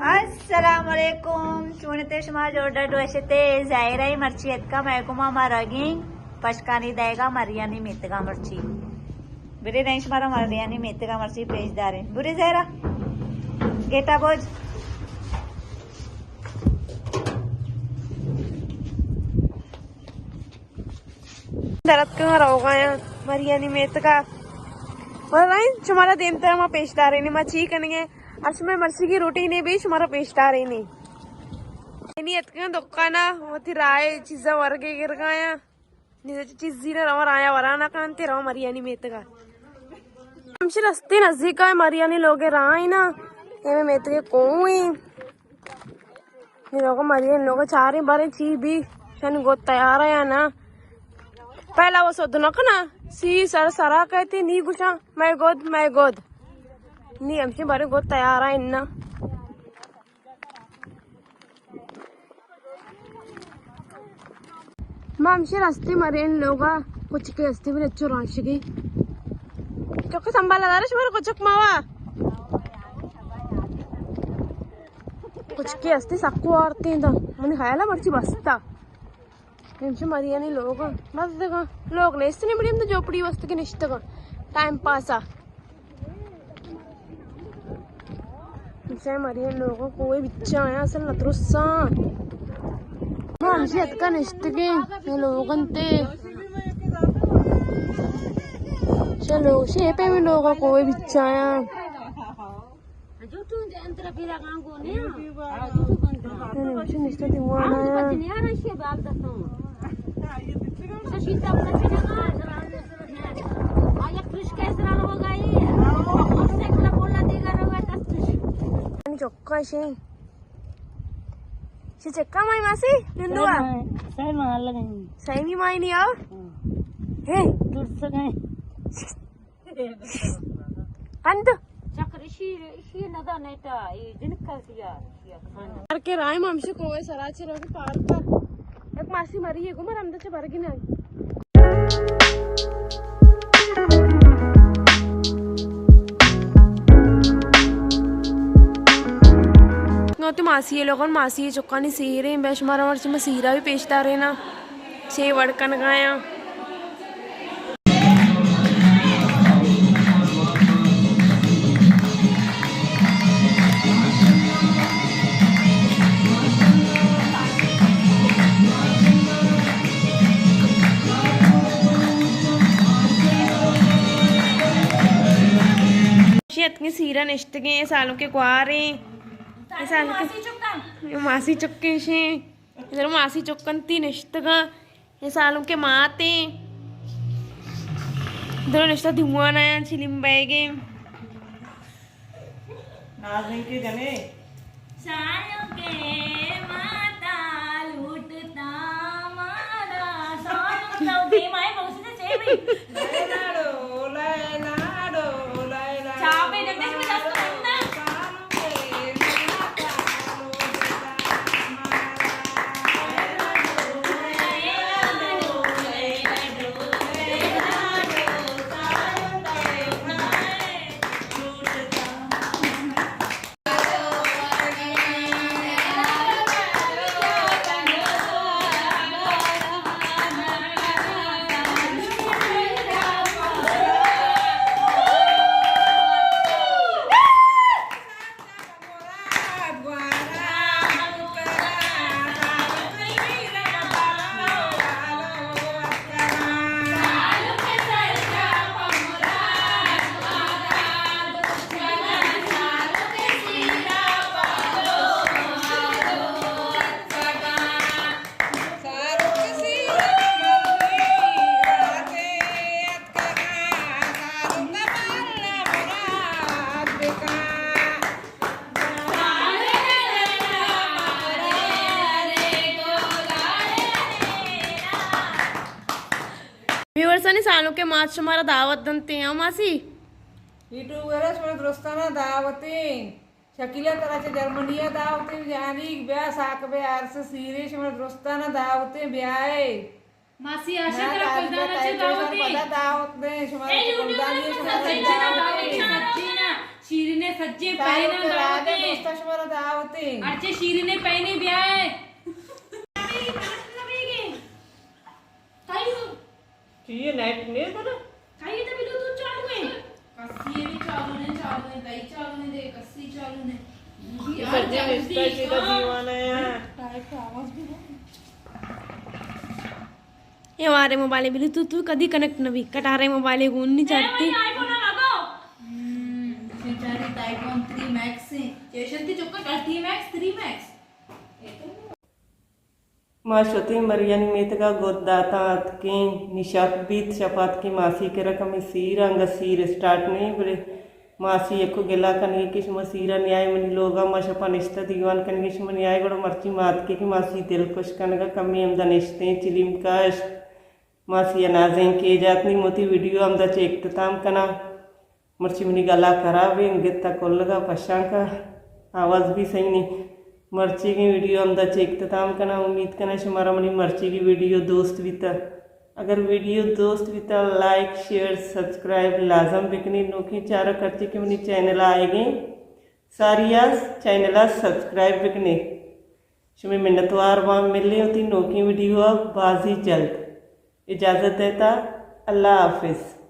السلام علیکم، چونتے شما؟ جوڑ ڈڈ وشتے؟ ظاہر ہے مرچی اتکا مئے گوما، ما رگیں پشکانی دئیگا مریانی میتگا مرچی۔ برے نہیں شمارا مریانی میتگا مرچی پیش داریں۔ برے زہرا، گیٹا بوج۔ درت کن روگا یا مریانی میتگا۔ اور رائن شمارا دیم تر ما پیش داریں، ما چی کنگے؟ ارش میں مرچی کی روٹی نے بھی شمارا پیش داریں۔ نی اتکن دکانا، وتی رائے چیزا ورگے گرگایا۔ نی چیزی نہ رو رایا ورانا کانتے رو مریانی میتگا۔ ہمشی رستے نزدیک ہے مریانی لوگ رائنا۔ یہ میتگے کوئی۔ نی لوگ مریانی لوگ چاریں باریں چی بھی۔ شن گو تیار ہے یا نا؟ پہلا وہ سود نہ کنا، سی سر سرا کہتے نی گوشاں، میں گود، میں گود۔ نی ہمشی بارے گو تیار ہے انا۔ ما ہمشی راستی مرین لوگا، کچکے ہستی بھی اچھو رانشگی۔ چوکے سنبھالا دارش میرے کچک ماوا۔ کچکے ہستی سکو آرتی دا۔ منی خیال ہے مرچی بستا۔ ہمشہ مریانی لوگ آں۔ بس دگہ لوگ نیست نی، بڑی ہم تو جھوپڑی وست کہ نشتگاں۔ ٹائم پاس آ۔ ہمشہ مریانی لوگ آں، کوئی بچا آیا اصل نہ ترساں۔ ما ہمشہ اتکا نشتگیں، یہ لوگ انتے۔ چلو، شے پہ بھی لوگ آں، کوئی بچا آیا۔ نشتہ دیوان آیا۔ چکا شے۔ چکا مائی ماسی، نندوا۔ سیمی مائی نہیں آؤ۔ ہے۔ انت۔ چکر اشی، اشی ندا نیٹا، ای جنکا سیا، سیا کھانا۔ ہر کے رائے ممشی کوئے سرا چی روگی پارکا۔ یک ماسی مری ہے، گمر ہم دچے برگی نہیں۔ نو تو ماسی لوگن، ماسی چکانی سیریں، بے شمار مرچی ما سیرا بھی پیش دارے نا۔ چے وڑ کنگایاں۔ شی اتکیں سیرا نشتگیں، سالوں کے گواریں۔ اے سالوں کے ماسی چکیں شیں۔ ادھر ماسی چکن تی نشتگاں۔ اے سالوں کے ماتیں۔ ادھر نشتہ دیوان آیا چلیم بیگے۔ نازنین کے جنے۔ سالوں کے ماتا لوٹتا مارا۔ سالوں کے ماتا لوٹتا مارا۔ ویورسانی سالوں کے مات شمارا دعوت دنتے ہیں، ہاں ماسی؟ یوٹیوبر شمارا درستانا دعوتیں۔ شکیلا ترا چہ جرمنی ءَ دعوتیں، جانیگ بیا ساک بے ارس سیرے، شمارا درستانا دعوتیں، بیائے۔ ماسی آشا ترا کلدان ءَ چہ دعوت ایں۔ پدا دعوت دیں، شمارا اے چہ یوٹیوب کلدان ءَ سجینا دعوت ایں، سجینا، شیرین ءَ سجے پہنا دعوت ایں۔ دوستا شمارا دعوت ہرچے شیرین پہنے بیائے۔ چیئے نیٹ نے بنا؟ کئی تا بلوتوتھ چالو ہے؟ کسی بھی چالو نہیں، چالو نہیں، تئی چالو نہیں دے، کسی چالو نہیں۔ یار، جلدی کر۔ دیوانہ ہے۔ ٹائپ کا آواز بھی ہو۔ اے مارے موبائل بلوتوتھ تو کدی کنیکٹ نہ بی، کٹارے موبائل گون نہیں چارتی۔ آئی فون لگاؤ۔ ہم، بیچاری آئی فون تھری میکس ہے۔ چیشن تی چکا ٹی میکس، تھری میکس۔ ما شتیں مریانی میتگا گد داتاں اتکیں، نی شپ بیت، شپ اتکیں ماسی کرا کمے سیر، انگت سیر اسٹارٹ نہیں، بلے ماسی یکو گلا کنگی کہ شما سیرا نیائے منی لوگا، ما شپا نشتہ دیوان کنگی شما نیائے، گڑا مرچی ما اتکیں کہ ماسی دل خوش کنگا کمے ہمدا نشتیں، چلیم کشت۔ ماسی ء نازینکے جات نی موتی ویڈیو ہمدا چہ اختتام کناں۔ مرچی منی گلا خراب انت، گتا کلگا پشانکا آواز بھی صحیح نہیں۔ مرچیگیں ویڈیو ہمدا چہ اختتام کناں۔ امید کناں شمارا منی مرچیگی ویڈیو دوست بیتا۔ اگر ویڈیو دوست بیتا، لائک، شیئر، سبسکرائب لازم بکنے۔ نوکیں چارک ہرچی کہ منی چینل آئیگیں، ساری آس چینل سبسکرائب بکنے۔ شمے منتوار باں، ملیں وتی نوکیں ویڈیو ء بازی جلد۔ اجازت دیتا، اللہ حافظ۔